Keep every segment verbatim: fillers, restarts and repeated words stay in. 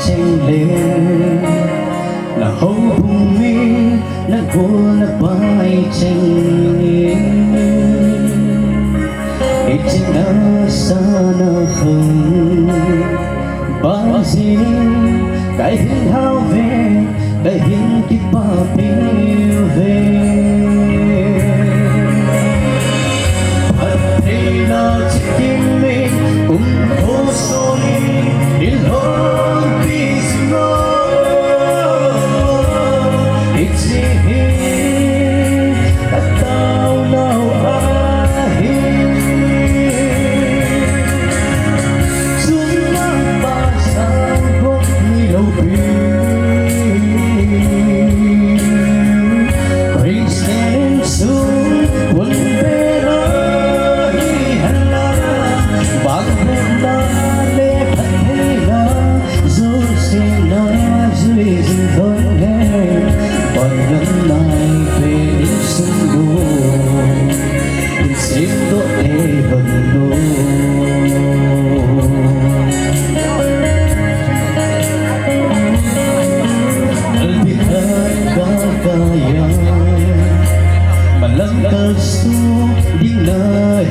cheng le, na houbung mi, na gol na pai cheng le, i ching na sa na khang, ba jing, ka hin hao ve, ka hin kipapi ve. Phattheina chikim in kum ko soni ilhon pi sino. Ichi hi katao nau ahi. Sumang pasang kong nilopi. Christian sung pun bera hi hala. Bang bera le phattheina. Jui sina jui jing thon he. Bang lam nai pe in sung bu. In sim do e hon do. Albi khan ka kaya. Malam ka su ding na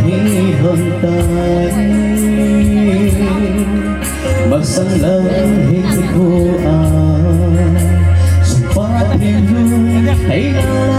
hi hon tai. Masang lang hi ku a. Sumpa thim lu, ei na